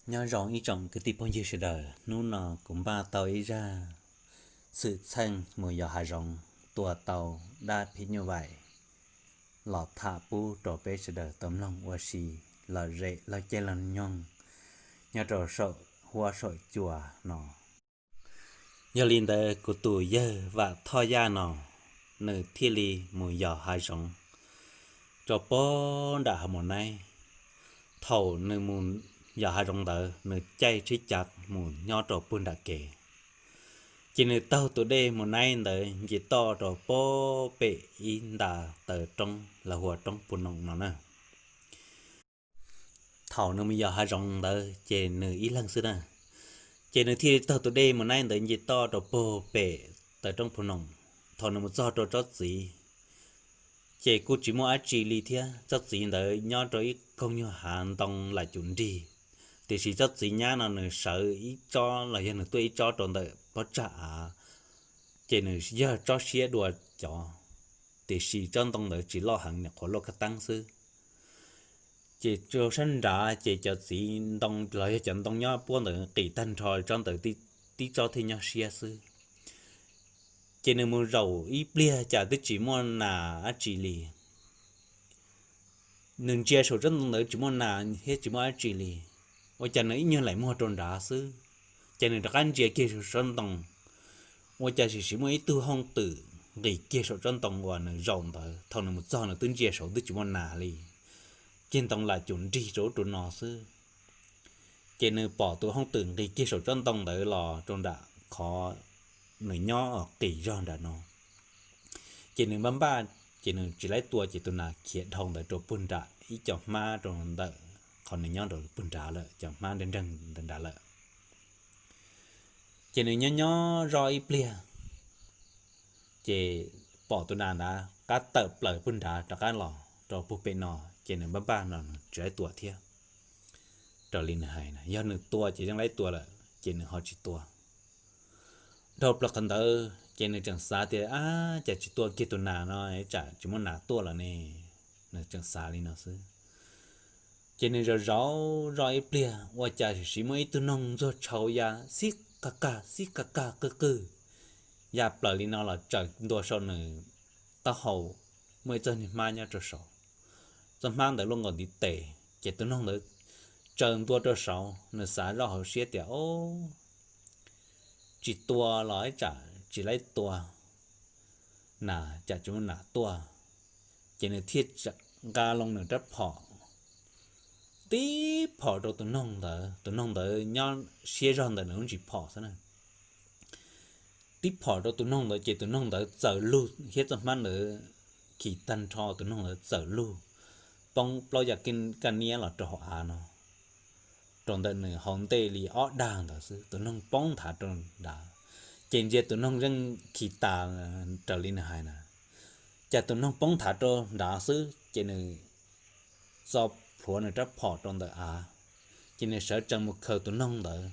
Nyob zoo ib tsoom kwv tij phooj ywg sawv daws, hnub no kuv npaj tau ib zaj xwm txheej mus yos hav zoov, tua tau dab phim nyuj vais los tham pub rau peb sawv daws tau mloog ua si, lom zem laug caij laug nyoog nyob rau saum huab saum cua no. Yog li ntawd kuv tus yawg Vam Thoj Yaj no, nws thiaj li mus yos hav zoov rau puag nram hav Mus Naib. Thaum nws mus yos hav zoov ntawd nws caij tsheb cav mus nyob rau puag nram kev, ces nws taug tus dej Mus Naib ntawd nce toj rau puag pem ib nta taw roob lawv hu ua roob Phu Noom no na. Thaum nws mus yos hav zoov ntawd ces nws ib leeg xwb na, ces nws thiaj li taug tus dej Mus Naib ntawd nce toj rau puag pem taw roob Phu Noom. Thaum nws mus txog rau tsob txiv, ces kuj tsis muaj dab tsi li thiab, tsob txiv ntawd nyob rau ib koog nyuag hav ntoo lam cum nrig, tiam sis tsob txiv nyab no nws sawv ib tsob los yog nws tuaj ib tsob rau ntawm pob tsag av, ces nws yog tsob siab dua cov, tiam sis tsob ntoo ntawd tsis loj heev, nyuam qhuav luaj kab teeb xwb. Ces rau sab nrad ces cov txiv ntoo los yog cov ntoo nyob puab ntawd qis tag nrho, tsob ntawd tib tsob thiaj nyob siab xwb. Ces nws mus zaum ib pliag cas twb tsis muaj nas dab tsi li. Nws ntsia saum tsob ntoo ntawd tsis muaj nas thiab tsis muaj dab tsi li, ua cas nws ib nyuag laim muag rau nrad xwb, ces nws rov qab ntsia kiag saum tsob ntoo, ua cas sim sim muaj ib tug hooj twm nqis kiag saum tsob ntoo uas nws zaum ntawd. Thaum nws mus txog nws twb ntsia saud twb tsis muaj nas li, kiag ntoo lam cum nrig rau ub rau no xwb. Ces nws pom tus hooj twm nqis kiag saum tsob ntoo ntawd los rau nram qhov nws nyob qis zog nram no. Ces nws npaj npaj, ces nws tsis laib tua, ces tus nas khiav dhau ntawd rau puag nram ib co hmab rau ntawm qhov nws nyob rau puag nrad lawm, cov hmab nreeg nreeg ntawd nrad lawm. Ces nws nyob nyob zoj ib pliag, ces pom tus nas ntawd qab tawm plaws puag nrad rov qab los rau puag pem no, ces nws npaj npaj no nws tsis laib tua thiab. Raws li nws hais na, yog nws tua ces yeej laib tua lawm, ces nws ho tsis tua. Dhau plaws qhov ntawd ces nws tseem xav tias, ab, cas tsis tua kiag tus nas no tsam tsis muaj nas tuaj lawm ne. Nws tseem xav li no xwb. Ces nws zaum zaum zoj ib pliag ua cas sim sim muaj ib tug noog ntxuag tshau ya xib kag kag xib kag kag qwj qwj ya plaws li no los tsaws ntua saum nws taub hau, muaj ib txoj niag hmab nyob rau saud. Txoj hmab ntawd luaj nkaus ntiv tes, ces tus noog ntawd tsaws ntua rau saud, nws xav zoj hauv siab tias, o, tsis tua los ib tsam tsis laib tua, nas tsam tsis muaj nas tuaj. Ces nws thiaj nqa loo nws rab phom tib phom rau tus noog ntawd. Tus noog ntawd nyob siab zog ntawm nws lub ntsis phom xwb na. Tib phom rau tus noog ntawd ces tus noog ntawd txawm lug thiab txoj hmab ntawd khi tag nrho, tus noog ntawd txawm lug poob plaub yav kaj niab los rau hauv av no, rau ntawm nws hauv ntej li ob dag ntawd xwb, tus noog poob nthav rau nrad. Ces ntsia tus noog yeej khi tas raws li nws hais na, cas tus noog poob nthav rau nrad xwb ces nws txo plhuav nws rab phom rau ntawm av, ces nws sawv tsees mus khaws tus noog ntawd.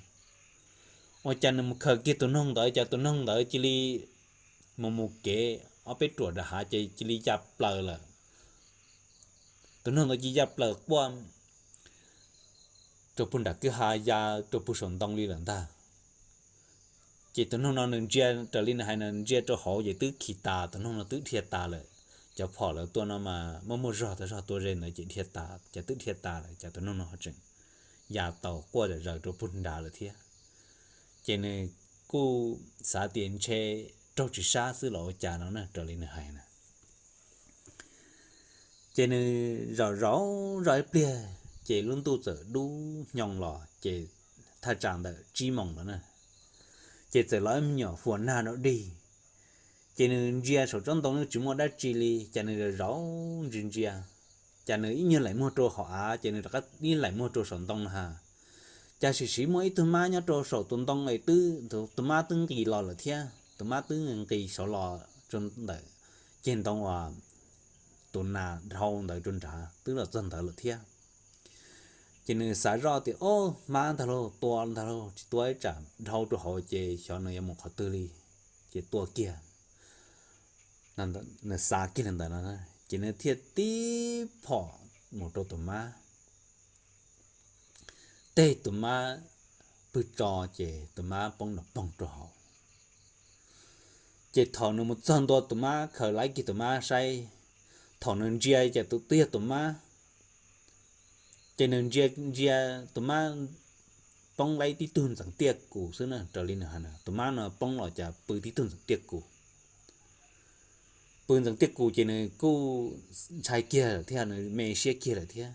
Ua cas nws mus khaws kiag tus noog ntawd, cas tus noog ntawd cia li mus mus kev ob peb ruam rau hav ces cia li ya plaws lawm. Tus noog ntawd cia li ya plaws quaj rau puag nram kwj ha ya rau puag saum ntoo li lawm ntag. Ces tus noog no nws ntsia, raws li nws hais nws ntsia rau hauv ces twb khi tas, tus noog no twb dhia tas lawm. Cov phom lawv tua no mas muaj muaj zog tas zog, tua ze ntawd ces dhia tas, ces twb dhia tas lawm, ces tus noog no tseem ya tau quaj zom zaws rau puag nrad lawm thiab. Ces nws kuj xav tias ntshe raug tsis sab xwb los ua cas no na, raws li nws hais na. Ces nws zaum zaum zoj ib pliag ces lub ntuj txawm dub hnyoo los, ces thaj tsam ntawm tsib moos lawm na. Ces txawm los ib me nyuam huas nag rau dig. Ces nws ntsia saum tsob ntoo yeej tsis muaj dab tsi li, ces nws zaum zaum ntsia ntsia, ces nws ib nyuag laim muag rau hauv av, ces nws rov qab ib laim muag rau saum ntoo na has. Ces sim sim muaj ib tug mab nyob rau saum tus ntoo es twb, tus mab twb nqis los lawm thiab, tus mab twb nqis saud los rau ntawm ceg ntoo uas tus nas dhau ntawd rau nrad twb los txog ntawd lawm thiab. Ces nws xav zoj tias, o, mab ntag lauj, tua ntag lauj, tsis tua ib tsam dhau rau hauv ces xyov nws yuav mus qhov twg li, ces tua kiag. Nws xav kiag li ntawd no, ces nws thiaj tib phom mus rau tus mab. teg tus mab pwg tso, ces tus mab poob nrov poog rau hauv. Ces thaum nws mus txog ntua tus mab khaws laib kiag tus mab saib, thaum nws ntsia ces tus twb yog tus mab. Ces nws ntsia ntsia tus mab poob laib tib tug ntxeev tiaj kus xwb na, raws li nws hais na, tus mab no poob los cas pw tib tug ntxeev tiaj kus. Pw ntxeev tiaj kus ces nws kuj ntshai kiag lawm thiab, nws me siab kiag lawm thiab.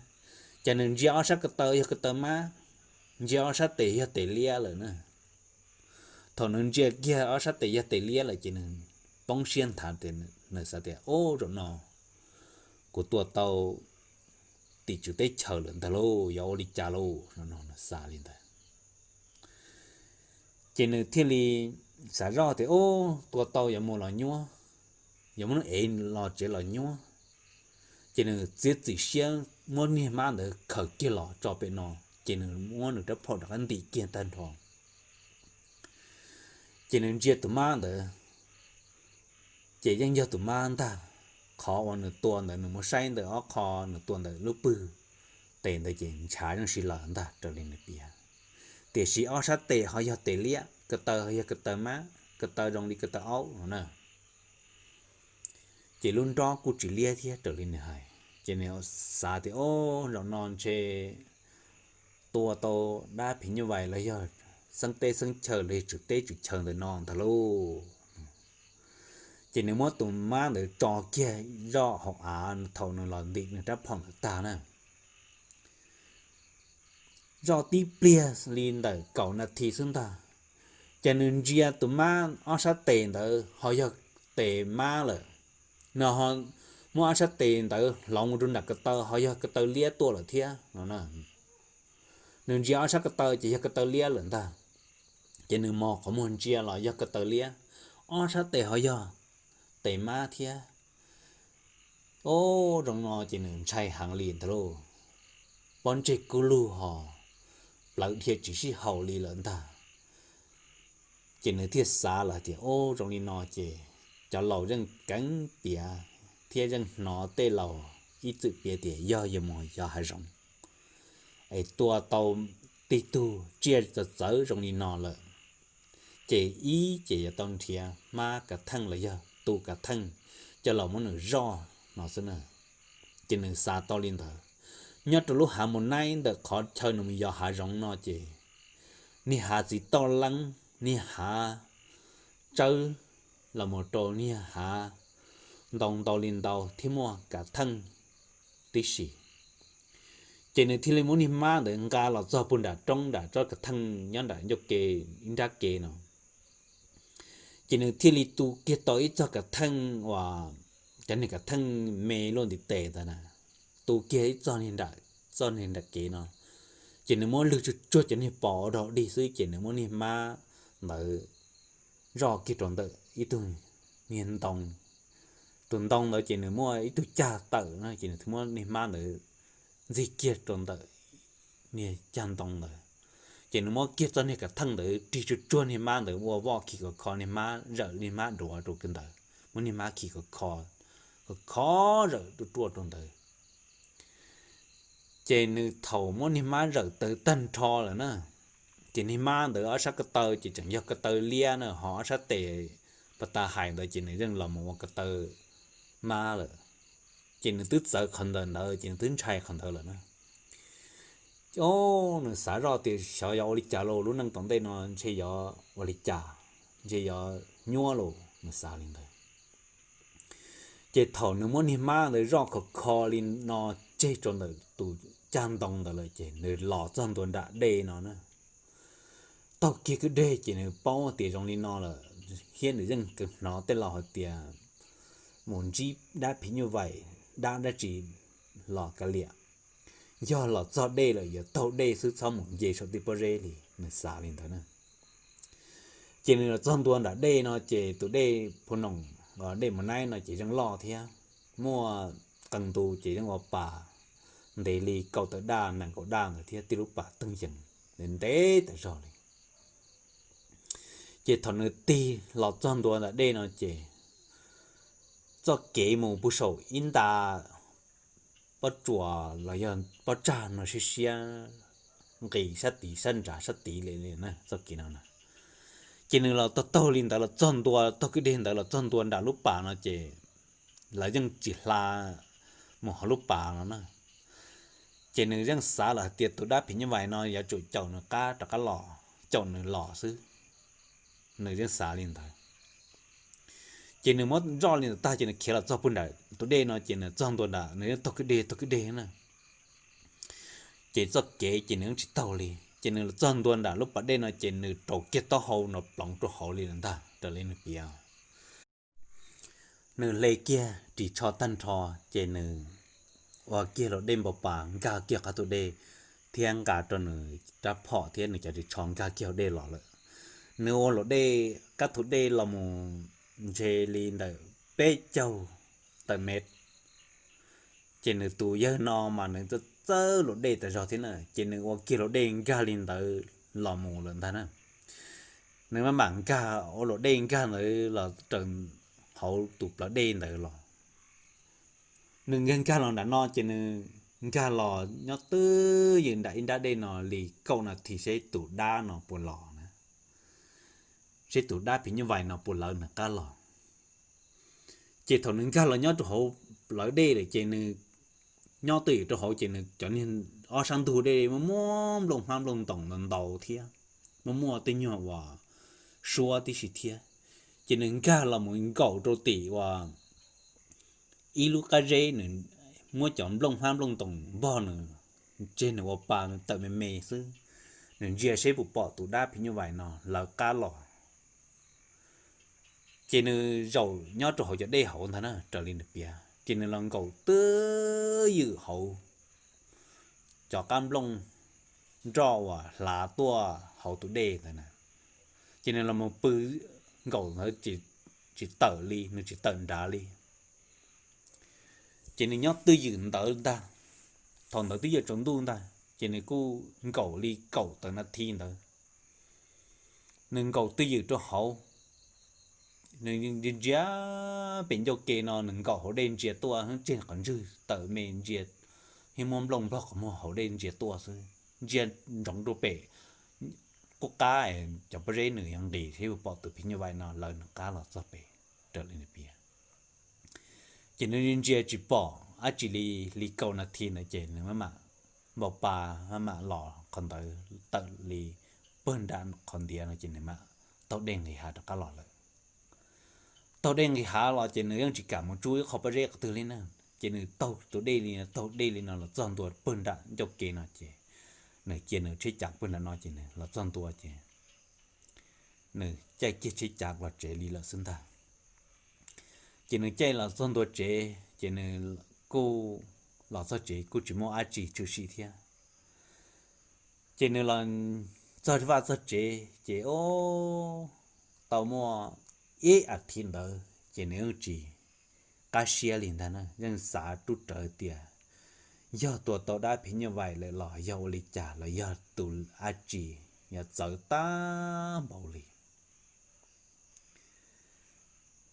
Ces nws ntsia ob sab ko taw yog ko taw mab, ntsia ob sab tes yog tes liab lawm na. Thaum nws ntsia kiag ob sab tes yog tes liab lawm ces nws poob siab nthav tias, nws xav tias, Ub, zaum no kuv tua tau tim tswv teb chaws lawm ntag lauj, yuav ua li cas lauj? No no nws xav li ntawd. Ces nws thiaj li xav zoj tias, Ub, tua tau yuav mus los nyuab, yuav muab ev los tsev los nyuab. Ces nws txiav txim siab muab niag mab ntawd khaws kiag los tso pem no, ces nws muab nws rab phom rov qab ntim kiag tag nrho. Ces nws ntsia tus mab ntawd, ces yeej yog tus mab ntag. Qhov uas nws tua ntawd, nws mus saib ntawm ob qho nws tua ntawm lub pwg tes ntawd ces ntshav yeej sib laws ntag raws li nws piav. Tiam sis ob sab tes ho yog tes liab, ko taw ho yog ko taw mab, ko taw zoo li ko taw aub no na. Ces lub nrob kuj tsis liab thiab raws li nws hais. Ces nws xav tias, Ob, zaum no ntshe tua tau dab phim nyuj vais los yog xeeb teb xeeb chaw los yog tswv teb tswv chaw ntawm no ntag lauj. Ces nws muab tus mab ntawd tso kiag zoj hauv av thaum nws los ntim nws rab phom ntawd tag na. Zoj tib pliag li ntawm kaum nas this xwb ntag, ces nws ntsia tus mab ob sab tes ntawd ho yog tes mab lawm. Nws ho muab ob sab tes ntawd hloov rau nram ko taw ho yog ko taw liab tuaj lawm thiab no. Nws ntsia ob sab ko taw ces yog ko taw liab lawm ntag. Ces nws mos qhov muag ntsia los yog ko taw liab, ob sab tes ho yog tes mab thiab. Ob, zoo no ces nws ntshai heev li ntag lauj. Pob ntseg kub lug ho plawv dhia tsis sib haum li lawm ntag. Ces nws thiaj xav lawm tias, Ob, zoo li no ces cov laus yeej keev piav thiab yeej hnov tej laus ib txwm piav tias yog yuav mus yos hav zoov es tua tau tib tug tsiaj txawv txawv zoo li no lawm, ces ib ces yuav tau nrhiav hmab kav theej los yog tus kav theej coj los muab nws zoj no xwb na. Ces nws xav tau li ntawd. Nyob rau lub hav mus naib ntawm qhov chaw nws mus yos hav zoov no ces niag hav txiv toj leeb, niag hav tsawb los mus rau niag hav ntoo ntau li ntau thiab muaj kav theej tib si. Ces nws thiaj li muab niag mab ntawd nqa los txog puag nram roob nram tsob kav theej nyob nram ncauj ke ib nrab ke no. Ces nws thiaj li tu kiag tau ib txog kav theej uas cov niag kav theej me luaj ntiv tes ntawd na, tu kiag ib txog niag nram, txoj niag nram kev no. Ces nws muab lwg tsuag tsuag cov niag pos ua dog dig xwb ces nws muab niag mab ntawd zoj kiag rau ntawm ib tug niag ntoo. Tus ntoo ntawd ces nws muaj ib tug cag tawm no ces nws thiaj muab niag mab ntawd ntxig kiag rau ntawm niag cag ntoo ntawd. Ces nws muab kiag txoj niag kav theej ntawd rig tsuag tsuag niag mab ntawd ua voj khi khov kho, niag mab zawm niag mab duav rau kiag ntawd, muab niag mab khi khov kho, khov kho zawm ruaj ruaj rau ntawd. Ces nws thaum muab niag mab zawm tawv tag nrho lawm na, ces niag mab ntawd ob sab ko taw ces tseem yog ko taw liab na, ho ob sab tes pas tas hais ntawd ces nws yeej los mus ua ko taw mab lawm. Ces nws twb txawv qhov ntawd ntawd ces nws twb ntshai qhov ntawd lawm na. Ob, nws xav zoj tias xyov yog ua li cas lauj, lub neej tom ntej no ntshe yog ua li cas, ntshe yog nyuab lauj, nws xav li ntawd. Ces thaum nws muab niag mab ntawd zoj khov kho li no tseg rau ntawm tus cag ntoo ntawd lawm ces nws los txog ntua nram dej no na. Taug kiag kwj deg ces nws paub tias zoo li no lawm thiab nws yeej hnov tej laus hais tias mus ntsib dab phim nyuj vais, dab dab tsi los kav liam, yog los txog dej lawm yuav taug dej xwb, txhob mus nce saum tej pob zeb li, nws xav li ntawd na. Ces nws los txog ntua nram dej no ces tus dej Phu Noom, dej Mus Naib no ces yeej loj thiab, muaj qee ntu ces yeej ua pas ntev li kaum tawm daj nees nkaum daj ntawd thiab, tib lub pas teej yees ntev ntev tas zog li. Ces thaum nws tig los txog ntua nram dej no ces txoj kev mus puag saum ib nta pob tsuas los yog pob tsag no siab siab, nqis sab tid sab nrad sab tid li li na txoj kev no na. Ces nws los taug taug li ntawd los txog ntua taug kwj deg ntawd los txog ntua nram lub pas no ces lawv yeej tsis hla mus hauv lub pas no na. Ces nws yeej xav lawm hais tias tus dab phim nyuj vais no yuav tsum caum nws qab rov qab los, caum nws los xwb. Nws yeej xav li ntawd. Ces nws muab nroj li ntawd tag ces nws khiav los txog puag nram tus dej no ces nws txog ntua nram nws yeej taug kwj deg taug kwj deg na. Ces txoj kev ces nws yeej tsis taug li ces nws los txog ntua nram lub pas dej no ces nws rau kiag taub hau no ploov rau hauv li lawm ntag raws li nws piav. Nws hle kiag ris tsho tag nrho ces nws ua kiag luam dej npau pas nkag kiag qab tus dej thiab nqa rau nws rab phom thiab nws cov ris tsho nkag kiag hauv dej los lawm. Nws ua luam dej kab tus dej los mus ntshe li ntawm peb caug tawm mev. Ces nws tus yawg no mas nws txawj txawj luam dej tas zog thiab na ces nws ua kiag luam dej nkag li ntawd los mus lawm ntag na. Nws maj mam nkag ua luam dej nkag ntawd los raws hauv tus plawv dej ntawd los. Nws nkag nkag los nram no ces nws nkag los nyob twj ywm nram ib nrab dej no li kaum nas this seb tus dab no puas los na, seb tus dab phim nyuj vais no puas lawv nws qab los. Ces thaum nws nkag los nyob rau hauv plawv dej lawm ces nws nyob twj ywm rau hauv ces nws cov niag ob sab ntug dej muaj muaj nplooj hmab nplooj ntoos ntau ntau thiab, muaj muaj tej nyuag uas suab tib si thiab. Ces nws nkag los mus nkaum rau tim uas ib lub qab zeb, nws muab cov nplooj hmab nplooj ntoos npog nws, tseg nws ua pa nws tawm me me xwb. Nws ntsia seb puas pom tus dab phim nyuj vais no lawv qab los. Ces nws zaum nyob rau hauv cov dej hauv ntag na raws li nws piav ces nws los nkaum twj ywm hauv cov qab nplooj nroj uas hlav tuaj hauv tus dej ntawd na. Ces nws los mus pw nkaum ntawd, tsis tawm li, nws tsis tawm nrad li. Ces nws nyob twj ywm ntawd ntag. Thaum ntawd twb yuav tsaus ntuj ntag ces nws kuj nkaum li kaum tawm nas this ntawd. Nws nkaum twj ywm rau hauv, nws ntsia pem ncauj ke no nws nkaum hauv dej ntsia tuaj, tseg qhov ntswg tawm me ntsia thiab muab nplooj npog qhov muag hauv dej ntsia tuaj xwb. Ntsia ntsoov rau pem qub qab, cov pob zeb nws yuav nqis thiab pom tus phim nyuj vais no lawv nws qab los txog pem raws li nws piav. Ces nws ntsia tsis pom dab tsi li, li kaum nas this ntawd ces nws maj mam npau pa, maj mam los qhov ntawd tawm li pawg nram qhov ntiav no ces nws mam taug dej nqis hav rov qab los lawm. Taug dej nqis hav los ces nws yeej tsis kam mus tsub ib qho pob zeb qhov twg li na. Ces nws taug tus dej li, taug dej li no los txog ntua pawg nram ncauj ke no ces nws cia nws tsheb cav pawg nram no ces nws los txog ntua ces nws caij kiag tsheb cav los tsev li lawm xwb ntag. Ces nws caij los txog ntua tsev ces nws kuj los txog tsev kuj tsis muaj dab tsi tshwm sim thiab. Ces nws los txog vaj txog tsev ces o, tau muaj ib as thiv ntawd ces nws yeej tsis qab siab li ntag na, yeej xav rub rawv tias yog tua tau dab phim nyuj vais lawm los yog ua li cas los yog tus dab tsi yuav txawv tag npaum li.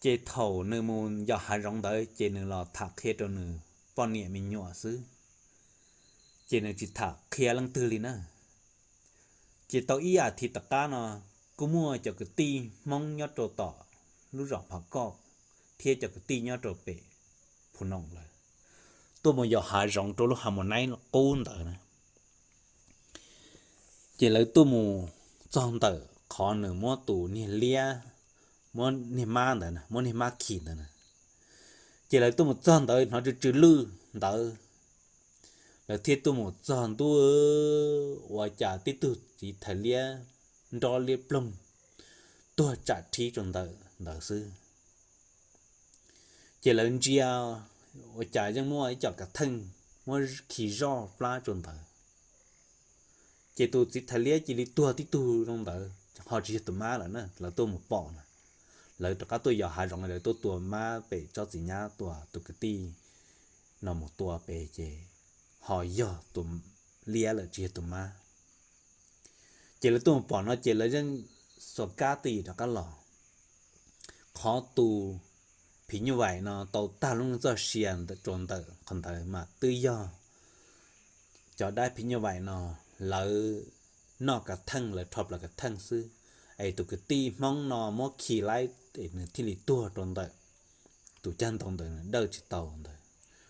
Ces thaum nws mus yos hav zoov ntawd ces nws los tham qhia rau nws poj niam me nyuam xwb, ces nws tsis tham qhia leej twg li na. Ces tau ib as thiv tom qab no kuj muaj cov kwv tij Hmoob nyob rau tom lub zos Pham Koj thiab cov kwv tij nyob rau pem Phu Noom lawm tuaj mus yos hav zoov rau lub hav Mus Naib qub ntawd na. Ces lawv tuaj mus txog ntawm qhov nws muab tus niag liab, muab niag mab ntawd, muab niag mab khi ntawd na. Ces lawv tuaj mus txog ntawd hnov tsw tsw lwj ntawd, lawv thiaj tuaj mus txog ntua ua cas tib tug txiv thais liab nrob liab ploog tuag tsam rhib rau ntawm ntawd xwb. Ces lawv ntsia ua cas yeej muaj ib co kav theej muab khi zoj plab rau ntawd. Ces tus txiv thais liab cia li tuag tib tug rau ntawd ho tsis yog tus mab lawm na, lawv tuaj mus pom na. Lawv rov qab tuaj yos hav zoov lawv tuaj tua mab pem tsob txiv nyab tua tus kwv tij no mus tua pem ces ho yog tus liab lawm tsis yog tus mab. Ces lawv tuaj mus pom no ces lawv yeej xuas kab twj ywm rov qab los. Qhov tus phim nyuj vais no tau tag lub neej txoj sia rau ntawm qhov ntawd mas twb yog cov dab phim nyuj vais no lawv noj kav theej, lawv rho plaws kav theej xwb, es tus kwv tij Hmoob no muab khi laib es nws thiaj li tuag rau ntawm tus cag ntoo ntawd, nws dawj tsis tau ntawd,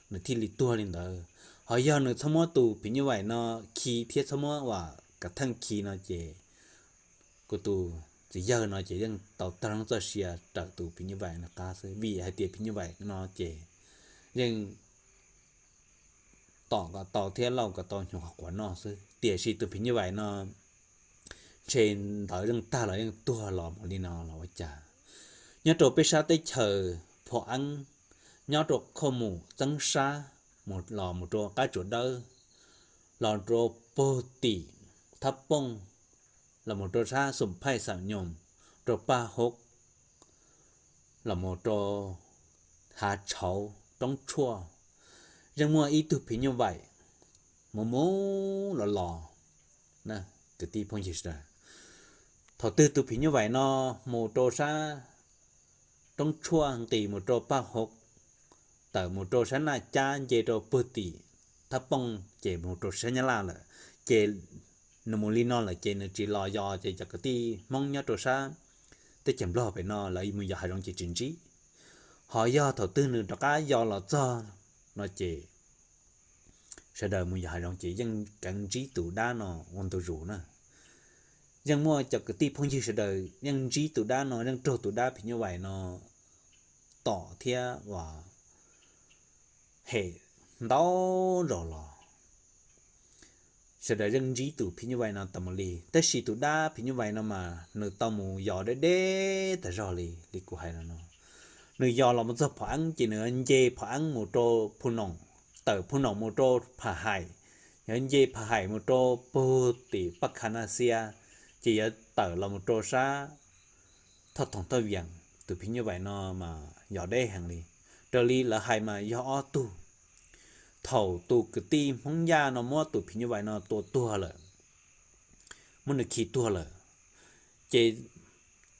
nws thiaj li tuag li ntawd. Ho yog nws txhob muab tus phim nyuj vaim no khi thiab txhob muab uas kav theej khi no ces kuv tus txiv yawg no ces yeej tau tag lub txoj sia raws tus phim nyuj vaim no qab xwb, vim hais tias phim nyuj vaim no ces yeej tom kom tau thiab lauj kom tau hnyuv qhov quav noj xwb. Tiam sis tus phim nyuj vaim no ntshe ntawd yeej tag los yeej tuag los mus li no los ua cas. Nyob rau peb sab teb chaws Phom Eeb, nyob rau khoj mus Txeeb Sab, mus los mus rau Qab Tsuas Dawb, los rau puag tim Thab Pooj, los mus rau sab Xum Phaij Xam Nyoos, rau Paj Hub, los mus rau Hav Tshauv, Roob Tshuaj, yeej muaj ib tug phim nyuj vaim mus mus los los. Kwv tij phooj ywg sawv daws, thaum twg tus phim nyuj vaim no mus rau sab Roob Tshuaj nqis mus rau Paj Hub, tawm mus rau sab Naj Cab nce rau puag tim Thab Pooj ces mus rau sab Nyab Laj lawm, ces nws mus li no lawm ces nws tsis los yos ces cov kwv tij Hmoob nyob rau sab teb chaws Nplog pem no lawv mus yos hav zoov ces tsis ntsib. Ho yog thaum twg nws rov qab yos los txog no ces sawv daws mus yos hav zoov ces yeej kheev ntsib tus dab no ua ntu zus na. Yeej muaj cov kwv tij phooj ywg sawv daws yeej ntsib tus dab no, yeej raug tus dab phim nyuj vaim no tom thiab uas hem ntau zaus los. Sawv daws yeej ntsib tus phim nyuj vaim no tas mus li, tab sis tus dab phim nyuj vaim no mas nws tau mus yos deb deb tas zog li, li kuv hais no no. Nws yos los mus txog Phom Eeb ces nws nce Phom Eeb mus rau Phu Noom, tawm Phu Noom mus rau Pham Haim, yog nce Pham Haim mus rau puag tim Paj Kha Naj Xiab, ces yuav tawm los mus rau sab Thoj Thoom Thoj Vias. Tus phim nyuj vaim no mas yos deb heev li. Raws li lawv hais mas yog ob tug. Thaum tus kwv tij Hmoob Yaj no muab tus phim nyuj vaim no tua tuag lawm, muab nws khi tuag lawm, ces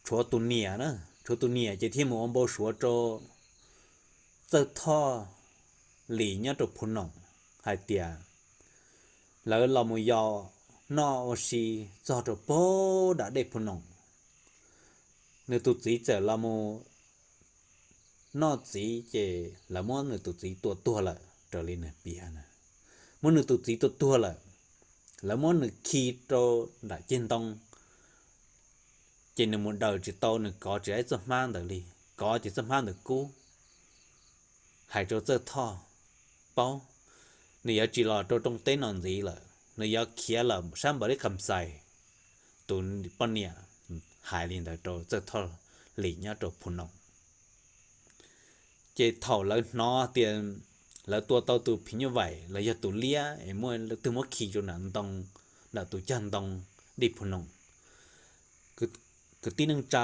tshuav tus niam na, tshuav tus niam ces thiaj mus ua npau suav rau Txawj Thoj Lis nyob rau Phu Noom hais tias lawv los mus yos noj ua si txog rau puag nram dej Phu Noom. Nws tus txiv txawm los mus noj txiv ces lawv muab nws tus txiv tua tuag lawm raws li nws piav na. Muab nws tus txiv tua tuag lawm, lawv muab nws khi rau nram ceg ntoo, ces nws mus daws tsis tau, nws kov tsis tau txoj hmab ntawd li, kov ces txoj hmab ntawd kub. Hais rau Txawj Thoj paub, nws yuav tsis los rau rooj teb no ntxiv lawm, nws yuav khiav lawm sab Npaus Lis Kham Xais. Tus poj niam hais li ntawd rau Txawj Thoj Lis nyob rau Phu Noom. Ces thaum lawv hnov tias lawv tua tau tus phim nyuj vaim los yog tus liab es muaj leej twg muab khi rau nram ntoo, nram tus cag ntoo dej Phu Noom, kwv tij neej tsa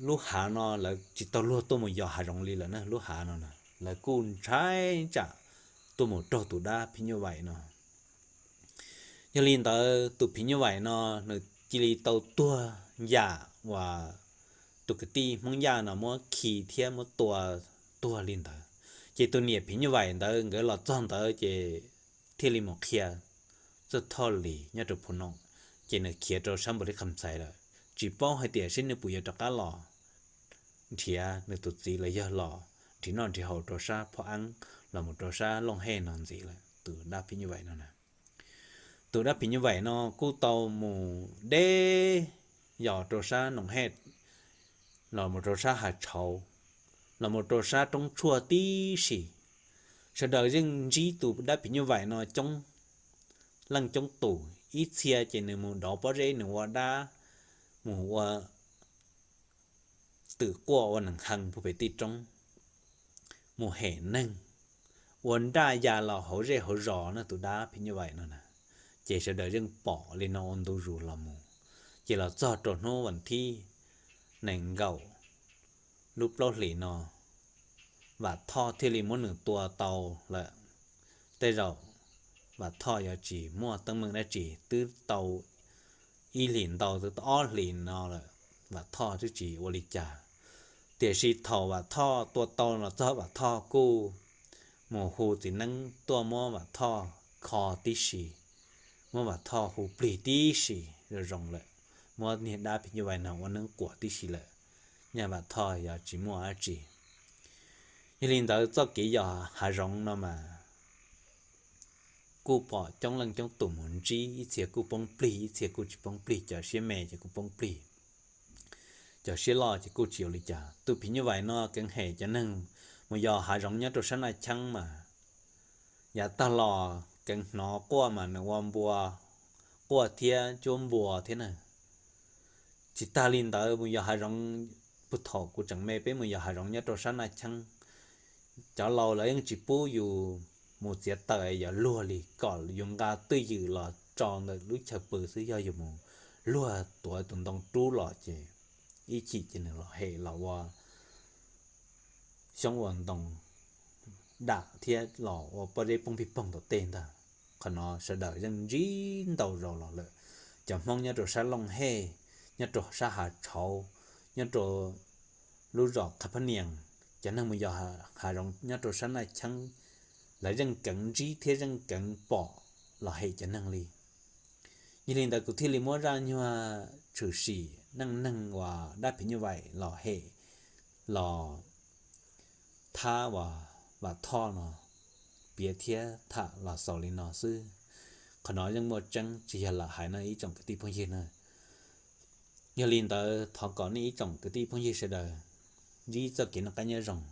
lub hav no lawv tsis tau luag tuaj mus yos hav zoov li lawm na, lub hav no na, lawv kuj ntshai tsam tuaj mus raug tus dab phim nyuj vaim no. Yog li ntawd tus phim nyuj vaim no nws cia li tau tuag yam uas tus kwv tij Hmoob Yaj no muab khi thiab muab tua tuag li ntawd. Ces tus niam phim nyuj vaim ntawd nkawd los txog ntawd ces thiaj li mus qhia Txawj Thoj Lis nyob rau Phu Noom, ces nws khiav rau sab Npaus Lis Kham Xais lawm. Tsis paub hais tias seb nws puas yuav rov qab los nrhiav nws tus txiv los yog los nrhiav noj nrhiav haus rau sab Phom Eeb los mus rau sab Looj Hej no ntxiv lawm tus dab phim nyuj vaim no na. Tus dab phim nyuj vaim no kuj tau mus deb yos rau sab Noom Hej, los mus rau sab Hav Tshauv, los mus rau sab Roob Tshuaj tib si. Sawv daws yeej ntsib tus dab phim nyuj vaim no coob leej coob tus, ib txhia ces nws mus dov pob zeb, nws ua dab, mus ua twm quaj ua nees hees puag pem tej roob, mus hem neeg, ua nraj ya los hauv zej hauv zos na tus dab phim nyuj vaim no na. Ces sawv daws yeej pom li no ua ntu zus los mus, ces los txog rau hnub vas thib nees nkaum lub plaub hlis no, Vam Thoj thiaj li muab nws tua tau lawm. Tej zaum Vam Thoj yuav tsis muaj teeb meem dab tsi, twb tau ib hlis ntau twb tau ob hlis no lawm, Vam Thoj twb tsis ua li cas. Tiam sis thaum Vam Thoj tua tau los txog Vam Thoj kuj mus hu txiv neeb tuaj muab Vam Thoj kho tib si, muab Vam Thoj hu plig tib si zoo zoo lawm, muab niag dab phim nyuj vais no ua neeb quas tib si lawm, nyaj Vam Thoj yog tsis muaj dab tsi. Yog li ntawd txoj kev yos hav zoov no mas kuj pom coob leej coob tus mus ntsib, ib txhia kuj poob plig, ib txhia kuj tsis poob plig, cov siab me ces kuj poob plig, cov siab loj ces kuj tsis ua li cas. Tus phim nyuj vais no keev hem cov neeg mus yos hav zoov nyob rau sab Naj Cheeb mas yav tag los keev hnov quaj mas nws ua npua quaj thiab cuab npua thiab na. Tsis tag li ntawd mus yos hav zoov, puag thaum kuv tseem me peb mus yos hav zoov nyob rau sab Naj Cheeb, cov laus lawv yeej tsis pub yus mus txiav taws yuav luag li, kom yus nqa twj ywm los tso ntawm lub chaw pw xwb, yog yus mus luag tuav tus ntoo rub los ces ib chim ces nws los hem los ua xyoob ua ntoo dam thiab los ua pob zeb poob pig poog tom tej ntag. Qhov no sawv daws yeej ntsib ntau zaus los lawm. Cov Hmoob nyob rau sab Looj Hej, nyob rau sab Hav Tshauv, nyob rau lub zos Qhab Phab Nias, cov neeg mus yos hav zoov nyob rau sab Naj Cheeb, lawv yeej keev ntsib thiab yeej keev pom los hem cov neeg li. Yog li ntawd kuv thiaj li muab zaj nyuag tshwm sim neej neeg uas dab phim nyuj vais los hem los thab uas Vam Thoj no piav thiab tham los xaus li no xwb. Qhov no yeej muaj tseeb tsis yog lam hais no ib tsoom kwv tij phooj ywg na. Yog li ntawd thov kom nej ib tsoom kwv tij phooj ywg sawv daws ntsib txoj kev noj qab nyob zoo.